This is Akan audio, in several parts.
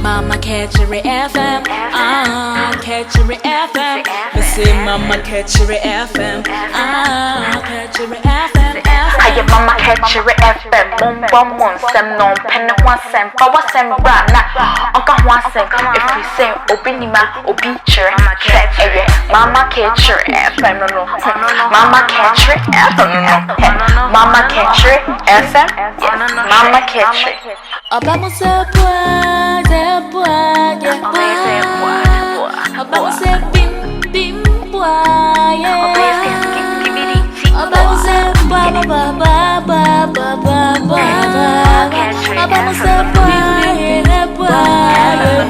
Mama Kachiri FM, ah, Kachiri FM. Me say Mama Kachiri FM, ah, Kachiri FM, FM. Ayɛ Mama Kɛkyerɛ FM Mombɔ mo nsɛm na ɔmpɛ ne ho asɛm Fa w'asɛm bra na ɔnka ho asɛm Ɛfiri sɛ obi nim a obi kyerɛ Hwɛ ɛyɛ Mama Kɛkyerɛ FM no no hmm Mama Kɛkyerɛ FM no no hɛ Mama Kɛkyerɛ FM yes Mama Kɛkyerɛ. Ọba mo se bua, se bua, yeah, bua. Ọba mo se bim bim bua, yeah. Ọba mo se bua bua bua bua bua bua bua bua. Ọba mo se bua, yeah, bua, yeah.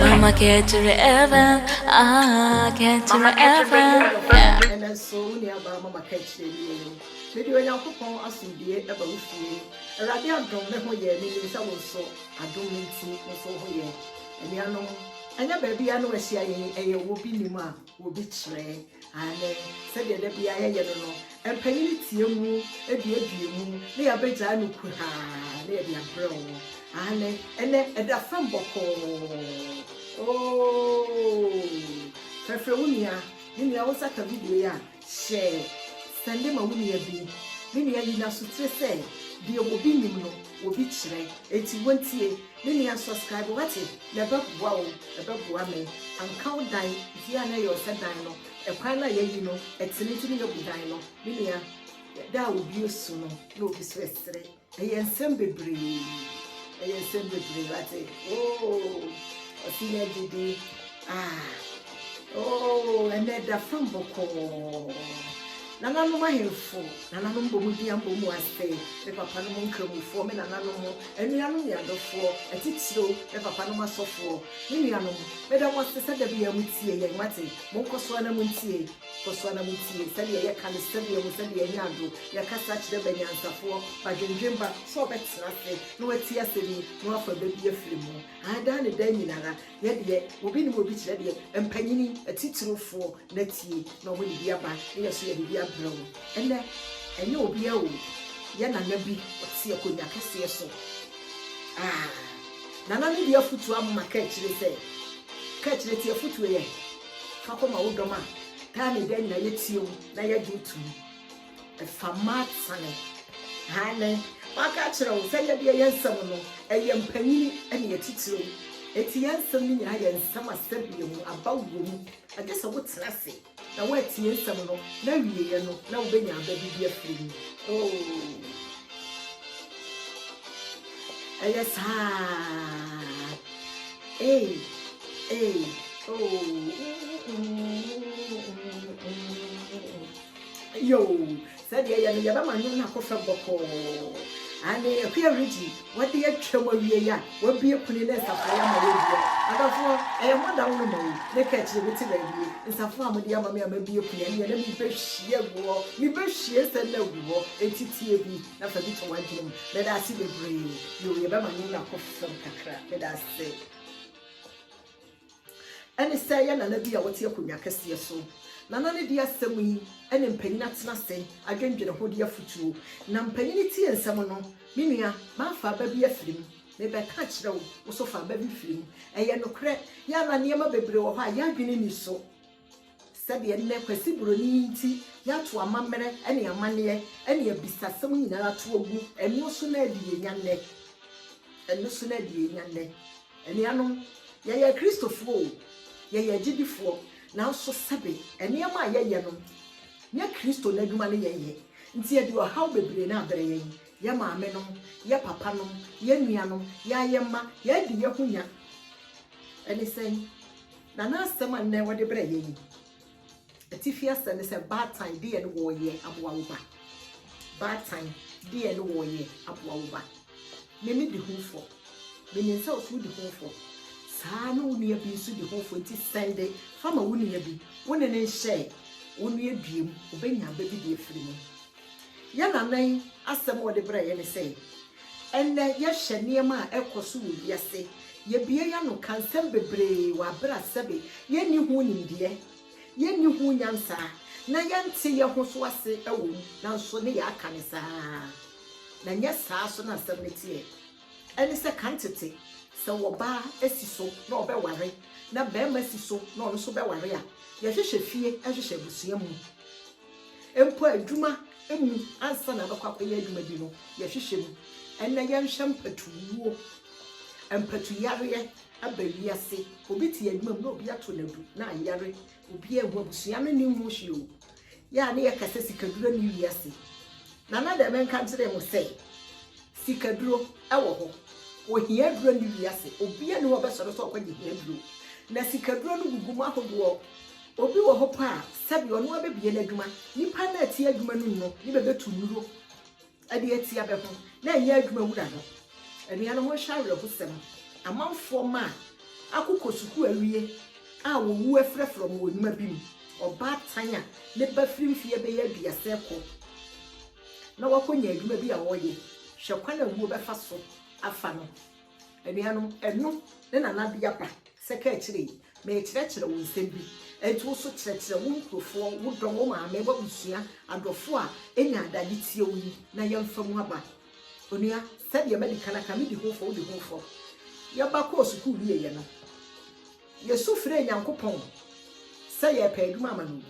Mama Kachiri FM, ah, Kachiri FM, yeah. Ɛnɛ nso wo nuabaa Mama Kachiri nie. Mede Onyankopɔn asomdue ba wo fie. Awurade adom me ho yɛ, menim sɛ wo nso adom no nti wo nso wo ho yɛ. Anuanom, ɛnyɛ baabiara na wɔahyia yɛn, ɛyɛ obi nim a obi kyerɛ. Aane, sɛdeɛ da biara yɛyɛ no no, mpanyini tie mu, duadua mu, na yɛabɛgyaa no kuhaa na yɛde abrɛ wo. Aane, ɛnɛ ɛda fam bɔkɔɔ. Oh, frɛfrɛ wo nua, me nua wo nsa ka video yi a, Hyɛ sɛnde ma wo nua bi. Me nua, yi no asotire sɛ deɛ obi nim no, obi kyerɛ. Enti wontie. Me nua, subscribe wate, na ɛbɛboa wo, ɛbɛboa me. Anka wo dan, nti yɛ a na ɛyɛ wo sɛ dan no, ɛkwan no a yɛayi no, ɛtene nti na yɛabu dan no. Me nua, da a obi resu no, na obi nso resere. Ɛyɛ nsɛm bebree, ɛyɛ nsɛm bebree wate. Oh, ɔsi na didi. Ah, oh, ɛnɛ da fam bɔkɔɔ. Nananom ahemfo, nananom bɔ mu din ambɔ mu ase, me papa nom nkramofoɔ, me nananom, anuanom ne adɔfoɔ, atitiriw, me papa nom asɔfoɔ, me nuanom, meda mo ase sɛ da biara motie yɛn, wate. Monkɔ so ara na montie. Kɔ so ara na montie sɛdeɛ yɛka no, sɛdeɛ mu, sɛdeɛ yɛnyɛ ado, yɛkasa kyerɛ banyansafoɔ, badwendwen ba, sɛ ɔbɛtena ase na watie asɛm yi na wafa bɛ bi afiri mu. Aane, daa ne daa nyina ara, yɛ deɛ, obi nim obi kyerɛ deɛ, mpanyini, atitiriwfoɔ na tie na wɔde bi aba na yɛ nso yɛde bi abrɛ wo. Ɛnnɛ, ɛnyɛ obiara o, yɛ nana bi, ɔte akonnwa kɛseɛ so. Ah, nana no de afotuo ama kaakyire sɛ, kaakyire tie afotuo yɛ. Fa kɔma wo dɔm a daa ne daa nyinaa yɛtie wo na yɛgye wo tom. Fa ma sane. Aane, maka akyerɛ wo sɛ yɛdeɛ yɛn nsɛm no, ɛyɛ mpanyini ne atitiriw. Enti yɛn nsɛm no nyinaa yɛ nsɛm a sɛdeɛ mu aba wɔ mu. Agye sɛ wotena ase na woatie nsɛm no na awieɛ no na wobɛnya aba bi de afiri mu. Oh. Ɛyɛ saa. Ei, ei, oh, Yo, sɛdeɛ ɛyɛ no yɛbɛma nnwom no akɔ fam bɔkɔɔ. Aane, Akua Reggie, wɔde atwam awie yi a, wabue kune ne nsafoa yi ama yɛadua. Adɔfoɔ, ɛyɛ mo adaworoma o, ne ka akyire mete baabi yi, nsafoa a mode ama me a mabue kune ɛneɛ na mebɛhwie agu hɔ, mebɛhwie nsɛm no agu hɔ, enti tie bi na fa bi to w'adwene mu. Meda ase bebree. Yo, yɛbɛma nnwom no akɔ fam kakra. Meda ase. Ɛne sɛ yɛ nana bi a ɔte akonnwa kɛseɛ so. Nana no de asɛm yi ne mpanyin atena ase adwendwene ho de afotuo. Na mpanyin tie nsɛm no, Me nua, mafa aba bi afiri mu. Mebɛka akyerɛ wo, wo nso fa aba bi firi mu. Ɛyɛ nokorɛ, yɛ a na nneɛma bebree wɔ hɔ a yɛn adwene nni so. Sɛdeɛ nnɛ Kwasi Buroni yi nti yɛato amammerɛ ne amanneɛ ne abisasɛm nyinaa ato agu, ɛno so na adi yɛn nya nnɛ. Ɛno so na adi yɛn nya nnɛ. Anuanom, yɛyɛ Akristofoɔ o, yɛyɛ agyidifoɔ, nanso sɛbe nneɛma a yɛyɛ no nyɛ Kristo n'adwuma ne yɛnyɛ nti ɛde ɔhaw bebree na abrɛ yɛn, yɛn maamenom, yɛn papanom, yɛn nuanom, yɛn ayɛmma, yɛadi yɛn ho nya. Ɛne sɛn? Na n'asɛm a nnɛ wɔde brɛ yɛn yi, atifi asɛm ne sɛ, Baatan deɛ ne wɔreyɛ aboa wo ba. Baatan deɛ ne wɔreyɛ aboa wo ba. Me me di ho fɔ. Menim sɛ wo so wodi ho fɔ. Saa na wo nua bi nso di ho fɔ nti sɛnde fa ma wo nua bi. Wo ne no nhyɛ wo nua dua mu, ɔbɛnya aba bi de afiri mu. Yɛn nana yi asɛm a ɔde brɛɛ yɛn ne sɛ, ɛnnɛ yɛhwɛ nneɛma a ɛkɔ so wɔ wiase, yɛbue yɛn ano ka nsɛm bebree wɔ abere a sɛbe yɛnni ho nimdeɛ, yɛnni ho nyansa, na yɛnte yɛn ho so ase wɔ mu, nanso ne yɛaka no saa ara. Na ɛnyɛ saa so na asɛm no teɛ. Ɛne sɛ kan tete, sɛ ɔbaa si so na ɔbɛware na barima si so na ɔno nso bɛware a, yɛhwehwɛ fie hwehwɛ abusua mu. Mpo adwuma mu ansa na abɛkɔ akɔyɛ adwuma bi no, yɛhwehwɛ mu. Ɛnnɛ yɛnhwɛ mpatuwuo, mpatuyareɛ aba wiase. Obi te adwuma mu na obi ato no adu na ayare. Obiara nhu, abusua no nni ho hwee o. Yɛ a na yɛka sɛ sikaduro nni wiase. Nana deɛ menka nkyerɛ mo sɛ sikaduro wɔ hɔ. Ohia aduro nni wiase. Obiara nni hɔ a ɔbɛsɔre sɛ ɔkɔgye hia aduro. Na sikaduro no gugu mu ahodoɔ. Obi wɔ hɔ po a, sɛbi ɔno ara bɛbue n'adwuma. Nipa no a ɛte adwuma no mu no ne bɛbɛtu nnuro de atia bɛ ho, na ɛnyɛ adwuma wura no. Anuanom, monhwɛ awerɛhosɛm, amanfoɔ mma a akokɔ sukuu awie a wɔwu afrɛfrɛ wɔn wɔ nnwuma bi mu, ɔbaatan a ne ba firi mfeɛ bɛyɛ aduasa rekɔ na wakɔnya adwuma bi a ɔreyɛ, hwɛ kwan a wuo bɛfa so afa no. Anuanom, ɛno ne Nana de aba sɛ ka akyire yi, merekyerɛkyerɛ wo nsɛm bi. Enti wo nso kyerɛkyerɛ wo nkurofoɔ, wo dɔm, wo maame, w'abusua, adɔfoɔ a ɛnya adagye tie wo yi na yɛmfa mu aba. Onua, sɛdeɛ madi kan aka, medi ho fɔ, wodi ho fɔ. Yɛba kɔɔ sukuu wieeɛ no, Yɛsu frɛɛ Nyankopɔn sɛ yɛrepɛ adwuma ama no.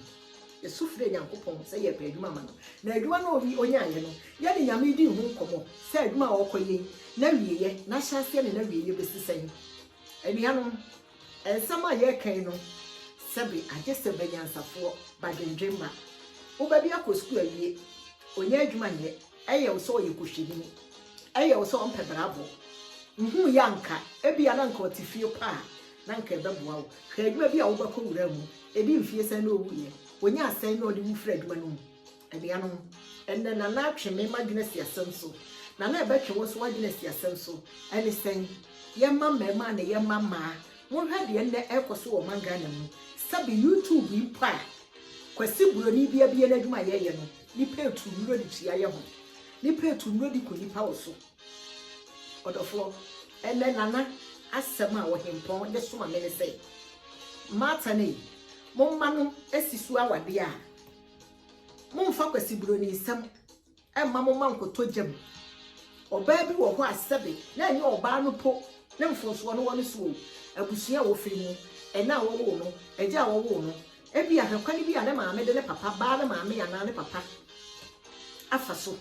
Yɛsu frɛɛ Nyankopɔn sɛ yɛrepɛ adwuma ama no. Na adwuma no a ɔnyaeɛ no, yɛne Nyame dii ho nkɔmmɔ sɛ adwuma a ɔrekɔyɛ yi, n'awieɛ, n'ahyɛaseɛ ne n'awieɛ bɛsi sɛn. Anuanom, nsɛm a yɛreka yi no, sɛbe agye sɛ banyansafoɔ, badwendwemma. Wo ba bi akɔ sukuu awie, ɔnnya adwuma nyɛ, Ɛyɛ wo sɛ ɔyɛ kohwini? Ɛyɛ wo sɛ ɔmpɛ brabɔ? Nhuu yɛ anka, ebia na anka ɔte fie pa a, na anka ɛbɛboa wo. Hwɛ adwuma bi a wobɛkɔ wuraa mu, ɛdi mfie sɛn na ɔwuiɛ? Ɔnyaa sɛn na ɔde wu firii adwuma no mu? Anuanom, ɛnnɛ Nana atwe me m'adwene asi asɛm so. Nana ɛbɛtwe wo nso w'adwene asi asɛm so. Ɛne sɛn? Yɛmma mmarimaa na yɛmma mmaa, monhwɛ deɛ nnɛ ɛrekɔ so wɔ ɔman Ghana mu. Sɛbe YouTube yi mpo a Kwasi Buroni bi abue n'adwuma a yɛyɛ no, Nipa etu nnuro de tua yɛ ho. Nipa etu nnuro de ku nipa wɔ so. Ɔdɔfoɔ, ɛnɛ Nana asɛm a ɔhempɔn de soma me ne sɛ, Martha nei, mo mma no asi so awadeɛ a, momfa Kwasi Buroni nsɛm mma mo mma nkɔtɔ gya mu. Ɔbaa bi wɔ hɔ a sɛbe na ɛnyɛ ɔbaa no po ne mfomsoɔ no wɔ ne so o, abusua a wɔfiri mu, ɛna a wɔwoo no, agya a wɔwoo no, Ebia hwɛ kwan bi a ne maame de ne papa baa ne maame anaa ne papa afa so.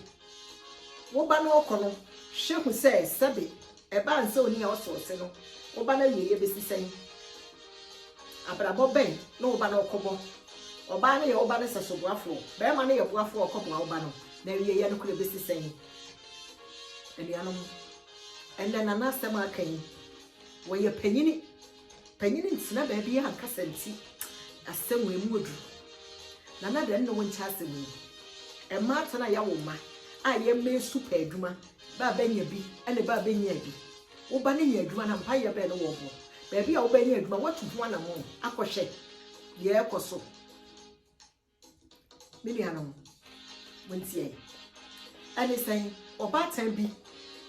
Wo ba no ɔkɔ no, hwɛ hu sɛ sɛbe ɛbaa nsɛ onii a ɔsɔ ɔse no, wo ba no awieeɛ bɛsi sɛn? Abrabɔ bɛn na wo ba no ɔkɔbɔ? Ɔbaa no yɛ wo ba no sɛso boafoɔ, barima no yɛ boafoɔ a ɔkɔboa wo ba no, na awieeɛ no koraa ɛbɛsi sɛn? Anuanom, ɛnnɛ Nana asɛm a aka yi, wɔyɛ panyini. Panyin ntena baabi a nkasa nti asɛm wei mu oduru. Nana dɛn ne wo nkyɛ asɛm yi? Mmaatan a yɛawo mma a yɛmma esu pɛ adwuma bɛ a bɛnya bi ne bɛ a bɛnnya bi. Wo ba no nya adwuma no a mpaeɛ bɛn ne wɔbɔ? Baabi a wobɛnya adwuma woatu ho anamɔn akɔhwɛ deɛ ɛrekɔ so? Me nuanom, montie. Ɛne sɛn? Ɔbaatan bi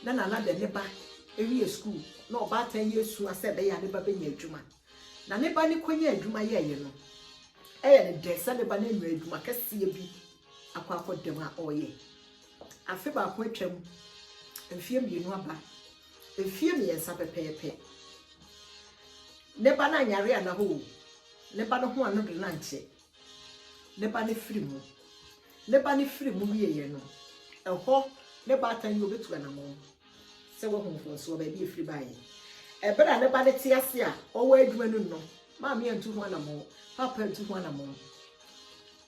na nana de ne ba wie sukuu na ɔbaatan yi resua sɛ ɛbɛyɛ a ne ba bɛnya adwuma. Na ne ba no kɔnya adwuma yɛeɛ no, ɛyɛ no dɛ sɛ ne ba no anya adwuma kɛseɛ bi akɔ akɔda mu a ɔreyɛ. Afe baako atwam, mfeɛ mmienu aba, mfeɛ mmiɛnsa pɛpɛɛpɛ. Ne ba no anyare anahɔ o, ne ba no ho ano de no ankyɛ. Ne ba no firi mu. Ne ba no firi mu wieeɛ no, ɛhɔ ne baatan yi ɔbɛtu anammɔn sɛ wahu mfomsoɔ baabi a ɛfiri baeɛ. Ɛberɛ a ne ba no te ase a ɔwɔ adwuma no mu no, maame antu ho anammɔn, papa antu ho anammɔn.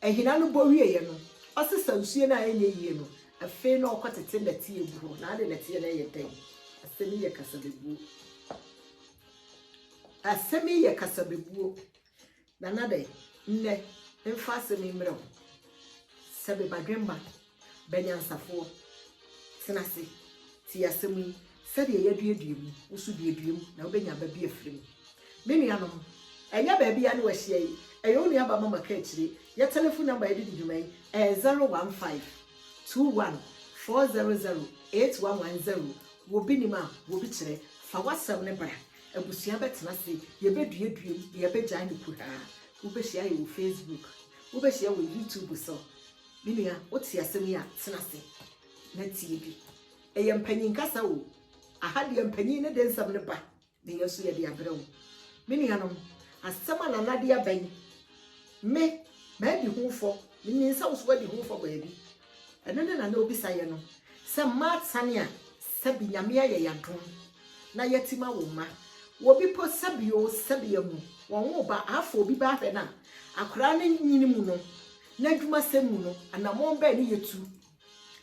Ahina no bɔ wieeɛ no, ɔsesa nsuo no a ɛnyɛ yie no, afei na ɔkɔtete nnɛteɛ gu hɔ. Na ade nnɛteɛ no yɛ dɛn? Asɛm yi yɛ kasabebuo. Asɛm yi yɛ kasabebuo. Nana dɛ, ndɛ memfa asɛm yi mbrɛ wo, sɛ me badwemba, banyansafoɔ, tsena ase tsie asɛm yi, sɛdeɛ yɛaduadua mu, wo so duadua mu na wobɛnya aba bi afiri mu. Me nuanom, ɛnyɛ baabi a ne wahyia yi, ɛyɛ wo nuaba Mama Kaakyire, yɛ telephone number a yɛde di dwuma yi, ɛyɛ 015 21 400 8110, wɔ bi nim a, wɔ bi kyerɛ, fa w'asɛm no bra. Abusua bɛtena ase, yɛbɛduadua mu, na yɛbɛgyae no kuhaa. Wobɛhyia yɛn wɔ Facebook, wobɛhyia wɔ YouTube so. Me nua, wote asɛm yi a, tena ase na tie bi. Ɛyɛ mpanyin kasa o. Aha deɛ mpanyin ne de nsɛm no ba na yɛn nso yɛde abrɛ wo. Me nuanom, asɛm a Nana de aba yi, me, madi ho fɔ. Menim sɛ wo nso woadi ho fɔ baabi. Ɛno ne Nana obisa yɛ no, sɛ mmaatan a sɛbi Nyame ayɛ yɛn adom na yɛatim awo mma. Wɔ bi po sɛbi o sɛbi amu, wɔnwo ba, afa obi ba ahwɛ no a, akwadaa no nyini mu no, n'adwumasɛm mu no, anammɔn bɛn ne yɛtu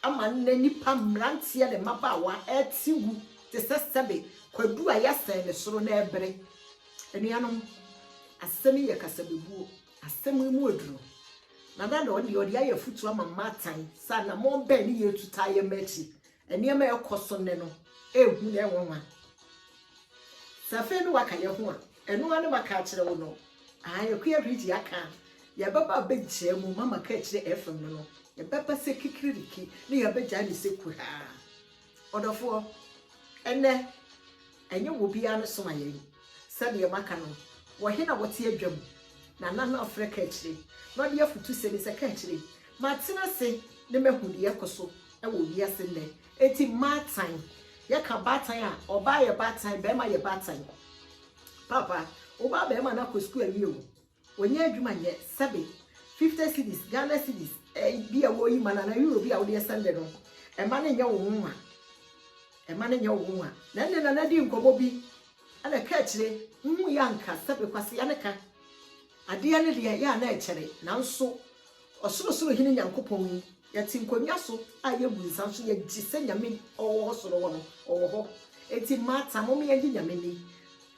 ama nnɛ nnipa, mmeranteɛ ne mmabaawa rete wu te sɛ sɛbe kwadu a yɛasɛn ne soro na ɛrebere. Anuanom, asɛm yi yɛ kasabebuo. Asɛm yi mu aduro. Nana na ɔno deɛ ɔde ayɛ afutuo ama mmaatan sɛ anammɔn bɛn ne yɛretu taa yɛn mma akyi. Nneɛma a ɛrekɔ so nnɛ no, ɛrehu na ɛnwanwa. Sɛ afei ne waka yɛn ho a, ɛno ara ne maka akyerɛ wo no. Ae, Akua Ridge aka a, yɛbɛba abɛgyaa mu, mama ka akyire FM no no, yɛbɛba sɛ kikiriki ne yɛabɛgyaa ne sɛ kuhaa. Ɔdɔfoɔ, ɛnnɛ, ɛnyɛ wɔ biara ne soma yɛn. Sɛdeɛ maka no, wɔ he na wɔte adwa mu? Nana no afrɛ ka akyire, na ɔde afutusɛm yi sɛ, Ka akyire, matena ase ne mahu deɛ ɛkɔ so wɔ wiase nnɛ. Enti mmaatan, yɛka baatan a, ɔbaa yɛ baatan, barima yɛ baatan. Paapa, wo ba barima no akɔ sukuu awie o, ɔnnya adwuma nyɛ, sɛbe, 50 cedis, Ghana cedis, eh, bi a wɔyi ma no anaa euro bi a wode ɛsɛnde no, ɛma no nyɛ wo nwonwa. Ɛma no nyɛ wo nwonwa. Na ɛnne Nana dii nkɔmmɔ bi, ɛna ɛka akyire, wohu yɛ anka, sɛbe, kwasea ne ka. Adeɛ no deɛ, ɛyɛ a na ɛkyɛre, nanso Ɔsorosoro Hene Nyankopɔn yi, yɛte nkonnwa so a yɛgu nsa nso yɛgye sɛ Nyame ɔwɔ hɔ soro hɔ no, ɔwɔ hɔ. Enti Martha, mom yɛngye Nyame nni.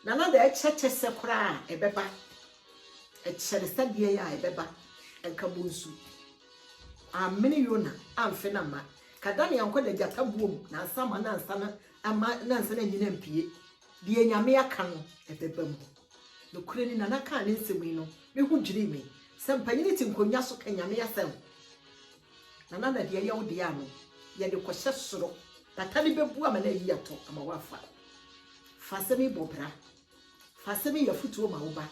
Na na deɛ ɛkyɛ kyɛ sɛ koraa a ɛbɛba, ɛkyɛre sɛ deɛn a ɛbɛba, nka bonsu ammene Yona amfe no amma, ka Daniel ankɔ da gyata buo mu na ansa ama na ansa na ama na ansa na anyini ampue. Deɛ Nyame aka no, ɛbɛba mu. Nokorɛ ni, Nana kaa ne nsɛm yi no, me ho dwirii me. Sɛ mpanyini te nkonnwa so ka Nyame asɛm, Nana na deɛ ɛyɛ wo dea no, yɛde kɔhyɛ soro. Pata no bɛbu ama no ayi atɔ ama woafa. Fa asɛm yi bɔ bra. Fa asɛm yi yɛ afotuo ma wo ba.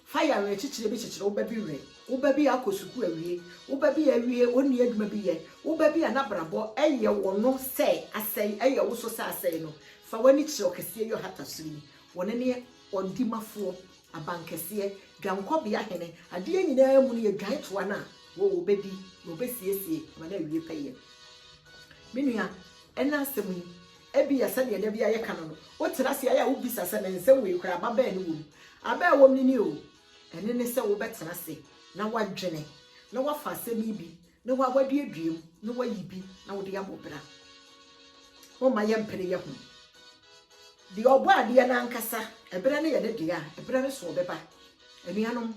Fa yɛ awerɛkyekyerɛ bi kyekyere wo ba bi werɛ. Wo ba bi a akɔ sukuu awie, wo ba bi a awie ɔnni adwuma bi yɛ, wo ba bi a n'abrabɔ yɛ wɔ no sɛ asɛe, ɛyɛ wo so sɛ asɛe no, fa w'ani kyerɛ ɔkɛseɛ yi ɔhata soro yi. Wɔno ne ɔdimafoɔ, abankɛseɛ, dwankɔbea hene, adeɛ nyinaa mu no yɛdwan toa no a, wɔ ɔbɛdi na ɔbɛsiesie ama no awie pɛyɛ. Me nua, ɛna asɛm yi, ebia sɛdeɛ da biara yɛka no no, wotena ase ayɛ a wobisa sɛ na nsɛm wei koraa aba bɛn ne wɔ mu? Aba a ɛwɔ mu no ni o, ɛno ne sɛ wobɛtena ase na woadwene na woafa asɛm yi bi na woaduadua mu na woayi bi na wode abɔ bra. Momma yɛmpere yɛn ho. Deɛ ɔbɔ adeɛ no ankasa, ɛberɛ no yɛ ne dea, ɛberɛ no so ɔbɛba. Anuanom,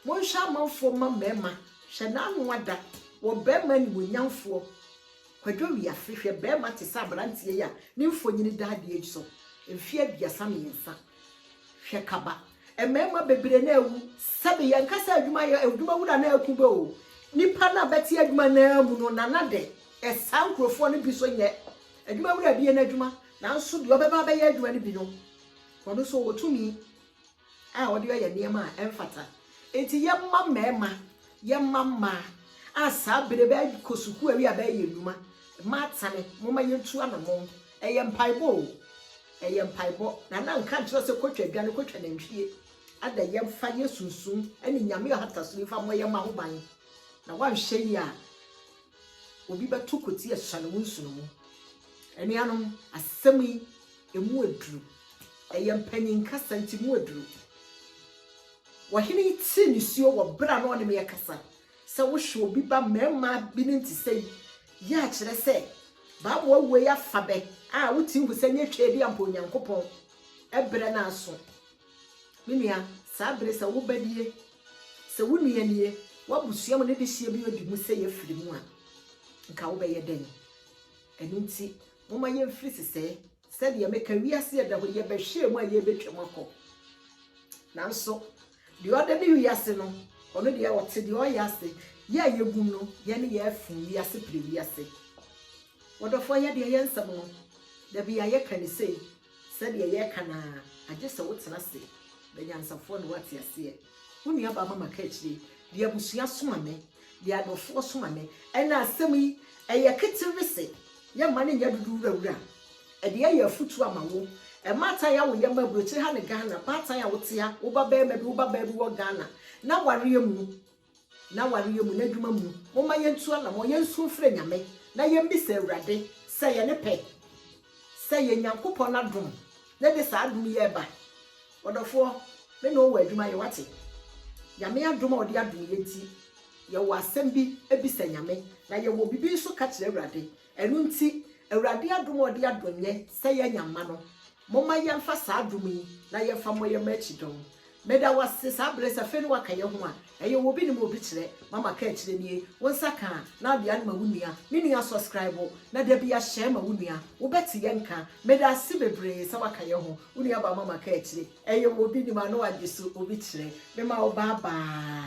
monhwɛ amanfoɔ mma mmarima, hwɛ n'ano ada wɔ barima animuonyamfoɔ Kwadwo Wiafe, hwɛ barima te sɛ aberanteɛ yi a ne mfonini da adeɛ yi so, mfeɛ 33. Hwɛ kaba. Mmarima bebree na awu. Sɛbe yɛnka sɛ adwuma yɛ adwuma wura na aku bɛ o. Nipa no a bɛte adwuma no ara mu no nana de, saa nkurofoɔ no bi so nyɛ adwuma wura bie n'adwuma. Nanso deɛ ɔbɛba abɛyɛ adwuma no bi no, ɔno nso ɔwɔ tumi a ɔde ɔyɛ nneɛma a ɛmfata. Enti yɛmma mmarima, yɛmma mmaa a saa bere bɛkɔ sukuu awie a bɛyɛ nnwuma, mmaatane, momma yɛntu anamɔn. Ɛyɛ mpaebɔ o. Ɛyɛ mpaebɔ. Nana nka nkyerɛ wo sɛ kɔtwa dwane, kɔtwa nantwie. Ada yɛmfa yɛ sunsum ne Nyame ɔhata so yi mfa mmɔ yɛn mma ho ban. Na woanhwɛ yie a, obi bɛto kɔti asuane wo nsono mu. Anuanom, asɛm yi, ɛmu aduru. Ɛyɛ mpanyin kasa nti mu aduru. Ɔhene yi tee nisuo wɔ berɛ a na ɔne me rekasa. Sɛ wohwɛ obi ba mmarima bi ne nte sɛ yi, yɛ a kyerɛ sɛ Bible awuo yi afa bɛ a wote hu sɛ nyɛ twaa bi ampa Onyankopɔn brɛ no aso. Me nua, saa bere sɛ wo ba nie, sɛ wo nua nie, w'abusua mu ne dehyeɛ bi odi mu sɛ yɛafiri mu a, nka wobɛyɛ dɛn? Ɛno nti, momma yɛmfiri sesɛɛ, sɛdeɛ meka wiase a ɛda hɔ yi, yɛbɛhwɛɛ mu a yɛrebɛtwam akɔ. Nanso, Deɛ ɔda ne wiase no, ɔno deɛ ɔte deɛ ɔyɛ ase. Yɛ a yɛgum no, yɛne yɛfom wiase pere wiase. Ɔdɔfoɔ yɛ deɛ yɛ nsɛm no, da bi a yɛka no sei, sɛdeɛ yɛka no ara, agye sɛ wotena ase, na nyansafoɔ na woate aseɛ. Wo nuabaa mama ka akyire, deɛ abusua soma me, deɛ adɔfoɔ soma me, ɛna asɛm yi, ɛyɛ ketewese. Yɛmma no nyɛ dodo wurawura. Ɛde ayɛ afutuo ama wo. Mmaatan a woyɛ ma aburokyire ha ne Ghana, baatan a wote ha, wo ba barima bi, wo ba baa bi wɔ Ghana, n'awareɛ mu, n'awareɛ mu, n'adwuma mu, momma yɛntu anamɔn, yɛnsu mfrɛ Nyame, na yɛmmisa Awurade sɛ yɛ ne pɛ, sɛ yɛ Nyankopɔn adom na ɛde saa adom yi reba. Ɔdɔfoɔ, me ne wo wɔ adwuma yɛ, wate? Nyame adom a ɔde adom yɛ nti, yɛwɔ asɛm bi bisa Nyame, na yɛwɔ biribi nso ka kyerɛ Awurade. Ɛno nti, Awurade adom a ɔde adom yɛ sɛ yɛanya mma no, momma yɛmfa saa adom yi na yɛmfa mmɔ yɛn mma akyidɔm. Meda wo ase saa berɛ yi sɛ afei ne woaka yɛn ho a, ɛyɛ wɔ obi nim obi kyerɛ, mama ka akyire nie, wo nsa ka a, na wode anoma wo nua, me nua subscribe na da bi ahyɛ ma wo nua, wobɛte yɛn nka. Meda ase bebree sɛ woaka yɛn ho, wo nua baa mama ka akyire, ɛyɛ wɔ obi nim a na wagye so obi kyerɛ. Mema wo bye bye.